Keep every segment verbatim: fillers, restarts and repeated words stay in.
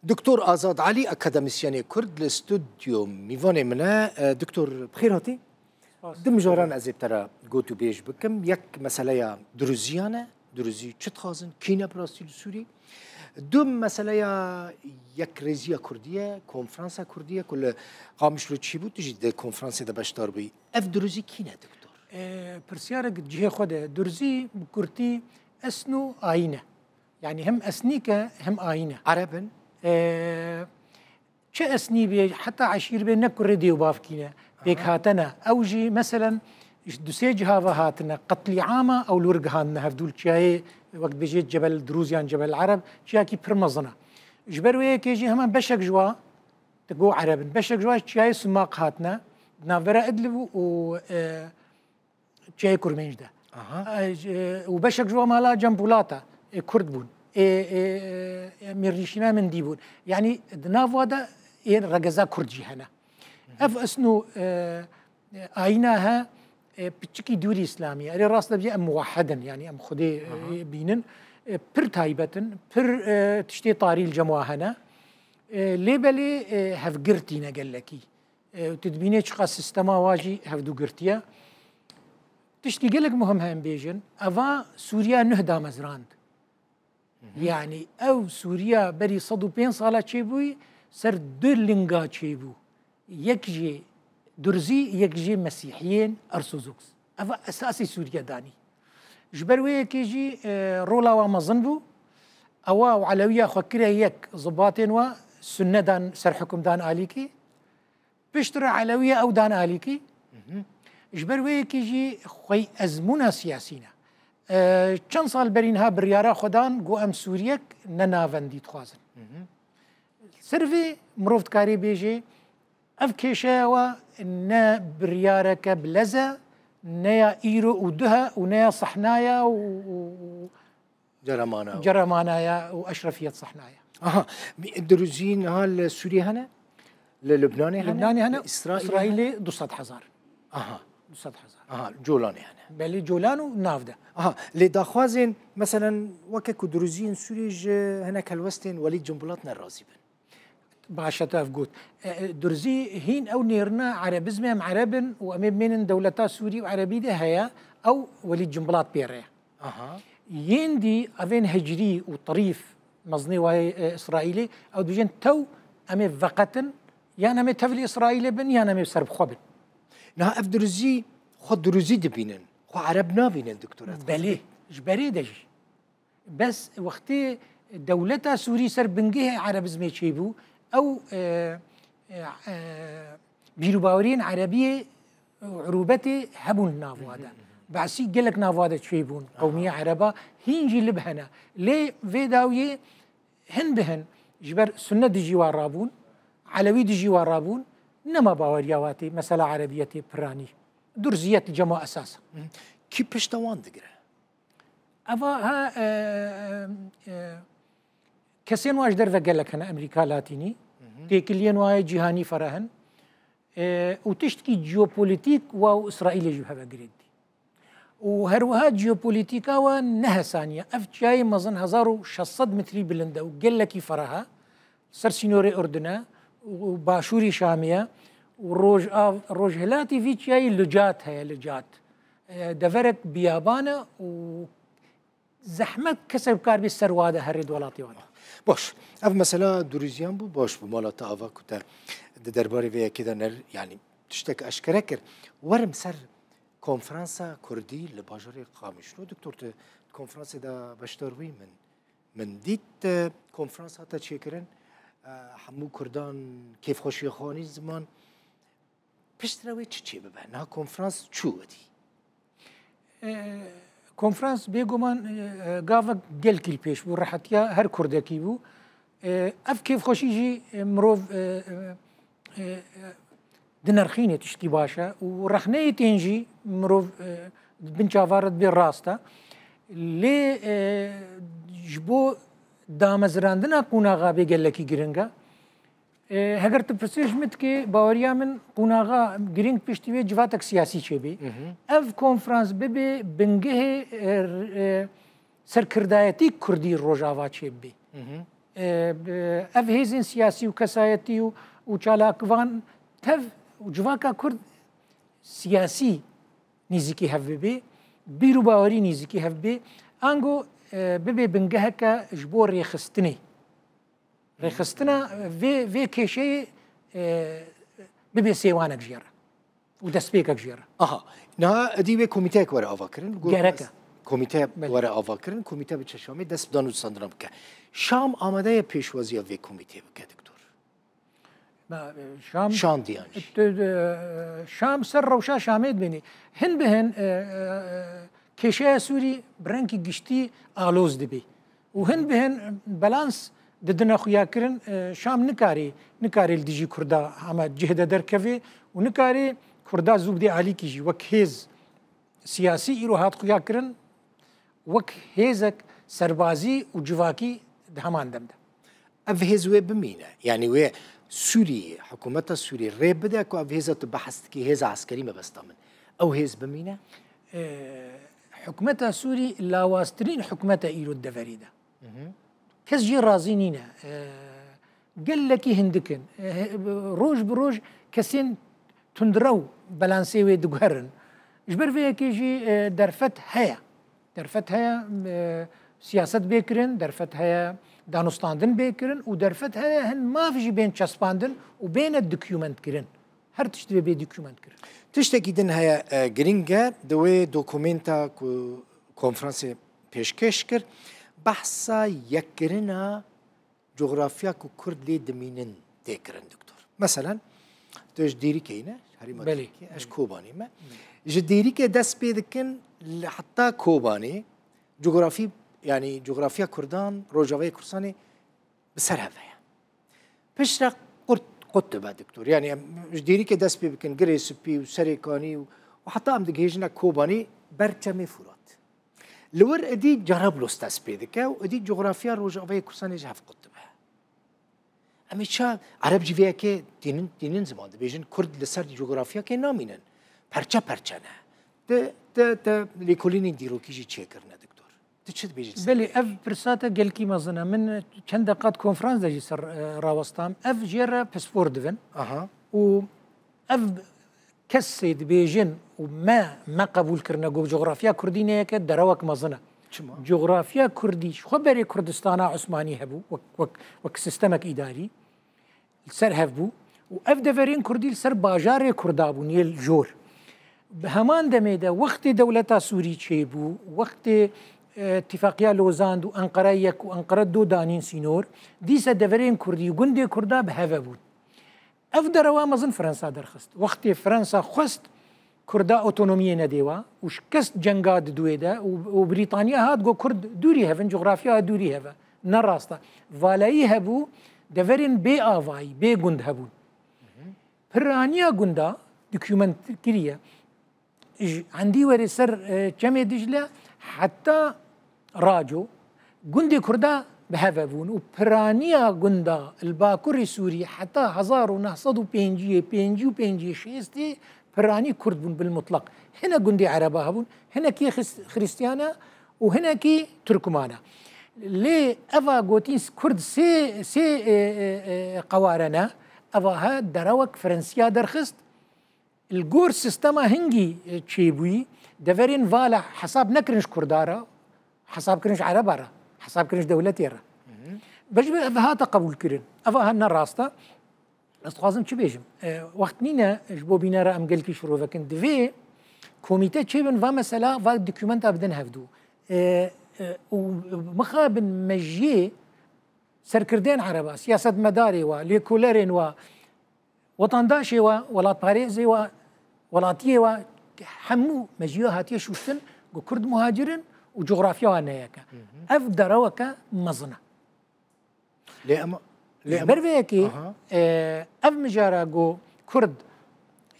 Doktor Azad Elî, akademîsyenê Kurd li stûdyo mîvanê min e. E, Doktor, bi xêr hatî. Spas. Du mijaran ez ê bi te re gotûbêj bikim. Yek meseleya duruziyan e. Duruzî çi dixwazin? Kî ne bi rastî li Sûrî? Du meseleya yekrêziya Kurdî ye, konferansa Kurdî ye ku li Qamişlo çêbû, tu jî di konferansê de beşdar bûyî. Ev duruzî kî ne, Doktor? E, pirsyarek di cihê xwe de. Durzî bi kurtî esn û ayîn e. Yani hem esnîk e hem ayîn e. Ereb in? E, çi esnî bê, heta eşîr bê, ne kurê dê û bavkî ne. Aha. Pêkhatene. Ew jî, meselen, ji du sê ciha ve hatine. Qetlîama ew li wir gihandine hevdû li çiyayê, wek dibêjê Cebel Dirûz yan Cebel Ereb, çiyakî pir mezin e. Ji ber wê yekê jî hemen beşek ji wa, tu go Ereb in, beşek ji wa çiyayê Simaq hatine, di navbera Idlib û, e, çiyayê Kurmênc de. Aha. E, j-, û beşek ji wa mala Cem Polat e, e, Kurd bûn. Ê, ê, ê, mêrnişîna min dî bûn. Yani di nav wa de ê regeza Kurd jî hene. Ev esn û, e, e, ayîna he, e, piçikî dûrî Îslamî ye. Erê rast de bîye em muwahhed in, yani em Xwedê, e, Aha. bînin. E, pir taybet in, pir, e, tiştê tarî li cem wa hene. E, lê belê, e, hevgirtî ne gelekî. E, tu dibînê çiqas sîstema wa jî hevdû girtiye. Tiştî gelek muhim heye em bêjin, eva Sûriya nuh damezrand. Hı hı. Yani ew Sûriya berî sed û pênc sala çêbûyî, ser du linga çêbû. Yek jê Durzî, yek jê Mesîhiyên Orthodoks. Eva esasê Sûriye danî. Ji ber wê yekê jî, e, rola wa mezin bû. Ewa û Elewiya xwe kire yek, zibatên wa Sunne dan ser hukimdan alîkî. Piştre Elewiya ew dan alîkî. Hı hı. Ji ber wê yekê jî xwey ezmûna siyasî ne. E, çend sal berî niha biryara xwe dan, got, em Sûriyek ne navendî dixwazin. Hı hı. Ser vê mirov dikarê bêjê, ev kêşeya we ne biryareke bi lez e, ne ya îro û duh e û ne ya sehna ye û, û, û Ceremana. Ceremana ye û eşrefiyet sehna ye. Aha, Duruzî niha li Sûriyê hene? Li Lubnanê hene? Lubnanê hene, Li Îsraîlê hene? Îsraîlê du sed hezar. Aha. Du sed hezar. Aha, Colanê hene. Belê, Colan û nav de. Aha, lê daxwazên, meselen, weke ku Duruziyên Sûriyê ji hinek helwestên Welîd Cumbulat ne razî bin. Baş e, tu ev got. E, e, Durzî hîn ew nêrina erebizmê, em ereb in û em ê bimênin dewleta Sûrî û erebî de heye, ew Welîd Cumbulat pê re ye. Aha. Yên dî evên hicrî û terîf, mezinê wayê, e, Îsraîlê, ew dibêjin tew em ê veqetin, yan em ê tevlî Îsraîlê bin, yan em ê ser bi xwe bin. Niha ev Durzî, xwe Durzî dibînin. Xwe ereb nabînin, Doktor, ez Belê, ji berê de jî. Bes wextê dewleta Sûrî ser bingehê erebizmê çêbû, ew, e, e, e, bîrûbaweriyên erebiyê û erûbetê hebûn li nav wa de. Hı hı, hı hı. Behsî gelek nav wa de çêbûn, Aha. qewmiya ereba, hîn jî li bi hene. Lê vê dawiyê hin bi hin ji ber Sunne dijî wa rabûn, Elewî dijî wa rabûn, nema baweriya wa tê, mesela erebiyetê piranî. Durziyet li cem wa esas e. Hı hı. Kî pişta wan digire? Eva ha, e, e, e, kesên wan ji derve gelek hene, Amerîka Latînî. Hı hı. Têkiliyên wan yê cîhanî fereh in. E, û tiştkî jeopolîtîk wa û Îsraîlê jî bi hev ve girêk dî. Û her wiha jeopolîtîka wa ne hesanî ye. Ev çiyayê mezin hezar û şeş sed metrî bilind e û gelekî fereh e. Ser sînorê Urdun e û başûrî Şamê ye û rojav-, rojhilatî vî çiyayê lucat heye, lucat. E, deverek biyaban e û zehmet kesek bi kar bê ser wa de herê di welatê wan de. Baş, ev mesela Durûziyan bû, baş bû, mala te ava ku te di derbarê vê yekê de ner-, yanî tiştek eşkere kir. Werim ser konferansa Kurdî li bajarê Qamişlo. Doktor, tu di konferansê de beşdar bûyî, min, min dît, e, konferans hate çêkirin, e, hemû Kurdan kêfxweşiya xwe anî ziman. Piştre wê çi çê bibe? Niha konferans çû wetî? E, konferans bêguman, e, e, gavek gelkî li pêş bû, rehetiya her Kurdekî bû. E, ev kêfxweşî jî, e, mirov, e, e, e, e, dinirxîne, tiştî baş e û rexneyê tên jî mirov, e, di bin çava re dibê rast e. Lê, e, ji bo damezrandina qonaxa bê gelekî giring e. E, heger tu pirsê ji min dikê, baweriya min qonaxa girîng piştî wê civatek siyasî çêbê. Hı hı. Ev konferans bibe bingehê, e, e, serkirdayetî kurdî Rojava çêbibê. Hı hı. e, ev hêzên siyasî û kesayetî û, û çalakvan tev û civaka Kurd siyasî nêzîkî hev bibe, bîr û bawerî nêzîkî hev bibe, ango, e, bibe bingeheke ji bo rêxistinê. Rêxistina vê, vê kêşeyê, e, bibe sêwanek jê re û destpêkek jê re. Aha. Niha edî wê komîteyek were avakirin. Got Gerek e. Komîte Belê. Were avakirin, komîte biçe Şamê, dest bi danûstandina bike. Şam amade ye pêşwaziya vê komîteyê bike, doktor? Ma, e, Şam, Şam diyan jî. Tu, e, Şam ser rewşa Şamê dibînî. Hin bi hin, e, e, e, kêşeya Sûrî bi rengî giştî aloz dibî. Û hin bi hin balans didine xuyakirin, e, Şam nikarî, nikarî li dijî Kurda hema cih de derkevê û nikarî Kurda zû bidê alîkî jî wek hêz siyasî îro hat xuyakirin, wek hêzek serbazî û civakî di heman dem de. Ev hêz wê bimîne. Yanî wê Sûrî, hikûmeta Sûrî rê bide ku ev hêza tu behs dikî, hêza eskerî mebesta min. Ew hêz bimîne? E, hikûmeta Sûrî lawaztirîn hikûmeta îro di deverê de. Kes jê razî nîne. E, gelekî hindik in. E, he-, roj bi roj kesên tundrew belansê wê diguherin. Ji ber vê yekê jî, e, derfet heye. Derfet heye, e, siyaset bê kirin, derfet heye danûstandin bê kirin û derfet heye hin maf jî bên çespandin û bêne document kirin. Her tişt divê bê document kirin. Tiştekî din heye, e, giring e, di wê dokumenta ku konferansê pêşkêş kir, behsa yekkirina cografya ku Kurd lê dimînin tê kirin, doktor. Meselen, tu ji Dêrikê ne, herêma Belê. Dêrikê, ez ji Kobanê me. Belê. Ji Dêrikê dest pê dikin, li heta Kobanê, cografî, yanî cografya Kurdan, Rojavayê Kurdistanê bi ser hev heye. Piştre qurt, qut dibe, doktor. Yanî em ji Dêrikê dest pê bikin, Girê Spî û Serê Kanî û, û heta em digihêjine Kobanê ber Çemê Furat. Li wir êdî Cerablos dest pê dike û êdî cografya Rojavayê Kurdistanê ji hev qut dibe. Em ê ça Ereb jî vê yekê tînin, tînin ziman dibêjin, Kurd li ser cografyakê namînin. Perçe perçe ne. Te, te, te lêkolînên dîrokî jî çêkirine, doktor. Tu çi dibêjî li ser Belê, vê yekê? Ev pirsa te gelkî mezin e. Min çend deqat konferans de jî ser, e, rawestam. Ev jê re pispor dibin. Aha. Û ev kesê dibêjin û me, me qebûl kirine ku cografya Kurdî neyeke derewek mezin e. Çima? Cografya Kurdî ji xwe berê Kurdistana Osmanî hebû, wek, wek, wek sistemek îdarî, li ser hev bû û ev deverên Kurdî li ser bajarê Kurda bûn, yê jor. Bi heman demê de wextê dewleta Sûrî çêbû, wextê, e, Îtîfaqiya Lozan û Enqere yek û Enqere du danîn sînor, dîse deverên Kurdî û gundê Kurda bi hev e bûn. Ev derewa mezin Fransa derxist. Wextê Fransa xwest Kurda otonomiyê nedê wa û şikest cenga di duê de û, û Brîtanya hat got Kurd dûrî hev in, cografya dûrî hev e. Ne rast e. Valeyî hebû, deverên bê avayî, bê gund hebûn. Piraniya gunda dokument kiriye. Ji endî werê ser, e, Çemê Dicle heta Raco gundê Kurda bi hev e bûn û piraniya gunda li Bakurê Sûrî heta hezar û neh sed û pêncî, pêncî û pêncî, şêstê piranî Kurd bûn bil mutlaq. Hine gundê Ereba hebûn, hinekî Xris-, Xrîstiyan e û hinekî Tirkman e. Lê eva gotîn Kurd sê, sê, e, e, e, qeware ne, eva he derewek Fransiya derxist. Li gor sistema hingî, e, çêbûyî, deverên vala hesab nekirin ji Kurda re, hesab kirin ji Ereba re, hesab kirin ji dewletê re. Bejbê ev hate qebûl kirin. Ev ha ne rast e. Ez dixwazim çi bêjim? E, wext nîne ji bo bînera em gelkî şirovekin. Divê komîte çêbin va mesela, va dokumenta bidin hevdû. E, e, û mixabin mejiyê serkirdeyên Ereba, siyasetmedarê wa, lêkolerên wa, wetandaşê wa, welatparêzê wa, welatiyê wa, hemû mejiya hatiye şûştin, ku Kurd muhacir in û cografya wa neyek e. Ev dereweke mezin e. Lê em, lê Ji em ber vê yekê, Aha. e, ev mijara ku Kurd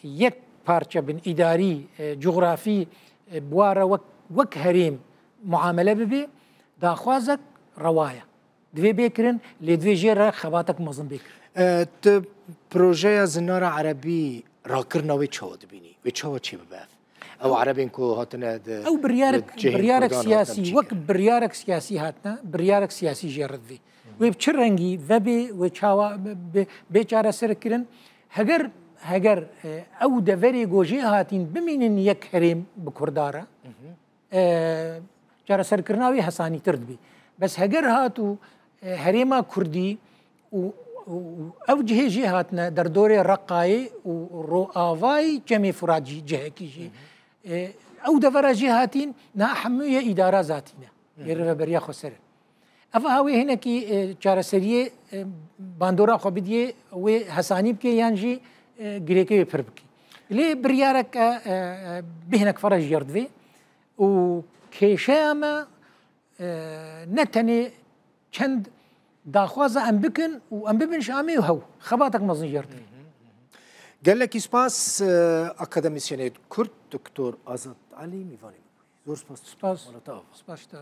yek parçe bin îdarî, e, cografî, e, bi wa re wek, wek herêm muamele bibe, daxwazek rewa ye. Divê bê kirin, lê divê jê re xebatek mezin bê kirin. E, tu projeya Zinara Erebî rakirina wê çawa dibînî? Wê çawa çê bibe ev? Ew Erebên ku hatine di, Ew biryarek, di cihên biryarek Kurdan siyasî, hatine wek çêkirin. Biryarek siyasî hatine, biryarek siyasî jê re divê. Wê bi çi rengî vebê, wê çawa bê, bê çareserkirin? Heger, heger e, ew deverê ku jê hatîn bimînin yek herêm bi Kurda re, e, çareserkirina wê hesanîtir dibî. Bes heger hat û e, herêma Kurdî û, û, û ew cihê jê hatine derdorê Reqayê û roavayî Çemê Furat jî cihekî jî. E, ew devera jê hatîn niha hemû yê îdara zatî ne. Yê rêveberiya xweser e. Ev ha wê hinekî e, çareseriyê e, bandora xwe bidiyê wê hesanî bike yan jî e, girêkê wê pir bike. Lê biryarek e, e, e, bêhnek fere ji yer divê û kêşeya me e, ne tenê çend daxwaza em bikin û em bibin ji amê û hew. Xebatek mezin ji yer divê. Gelekî spas e, akademîsyenê Kurd Doktor Azad Elî mîvanê min bû. Zor spas. Spas. Wala te ava. Spas te.